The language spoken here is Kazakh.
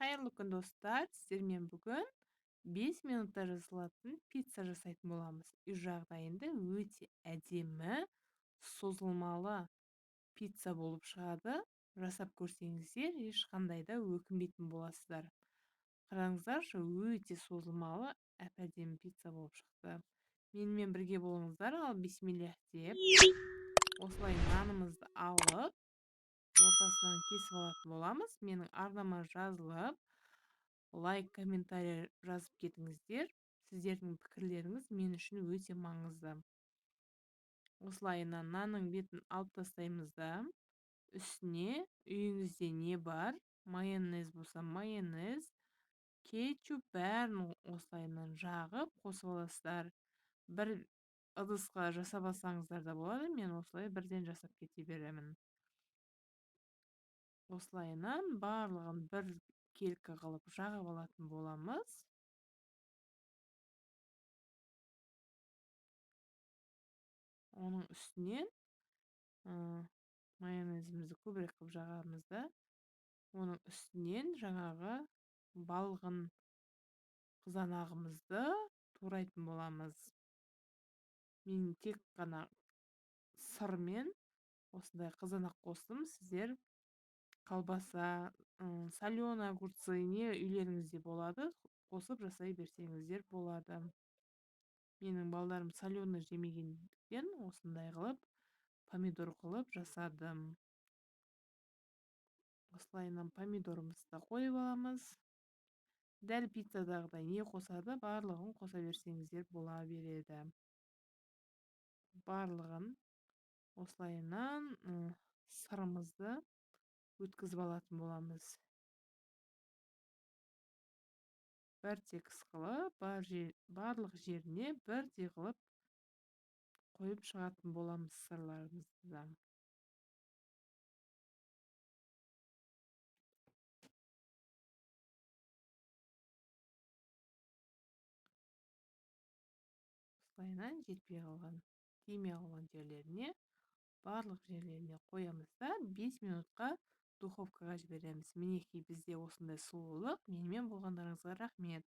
Қайырлы күн, достар! Сіздермен бүгін 5 минутта жасалатын пицца жасайтын боламыз. Үй жағдайында өте әдемі созылмалы пицца болып шығады. Жасап көрсеңіздер, ешқандай да өкінбейтін боласыздар. Қараңыздаршы, өте созылмалы әп-әдемі пицца болып шықты. Менімен бірге болыңыздар. Ал бисмиллях деп осылай нанымызды алып, ортасынан кесіп алатын боламыз. Менің арнама жазылып, лайк, комментарий жазып кетіңіздер. Сіздердің пікірлеріңіз мен үшін өте маңызды. Осылайынан нанның бетін алып тастаймыз да, үстіне үйіңізде не бар, майонез болса майонез, кетчуп, бәрін осылайынан жағып қосып аласыздар. Бір ыдысқа жасап алсаңыздар да болады. Мен осылай бірден жасап кете беремін. Осылайынан барлығын бір келкі қылып жағып алатын боламыз. Оның үстінен майонезімізді көбірек қылып жағамыз да, оның үстінен жаңағы балғын қызанағымызды турайтын боламыз. Мен тек қана сырмен осындай қызанақ қостым. Сіздер колбаса, соленый огурцы не үйлеріңізде болады, қосып жасай берсеңіздер болады. Менің балдарым соленый жемегендіктен осындай қылып помидор қылып жасадым. Осылайынан помидорымызды қойып аламыз. Дәл пиццадағыдай не қосады, барлығын қоса берсеңіздер бола береді. Барлығын осылайынан сырымызды өткізіп алатын боламыз. Бір тегіс қылып, барлық жеріне бірдей қылып қойып шығатын боламыз сырларымызды да. Осылайынан жетпей қалған, тимей қалған жерлеріне, барлық жерлеріне қоямыз да 5 минутқа духовкаға жібереміз. Мінекей, бізде осындай сұлулық. Менімен болғандарыңызға рахмет.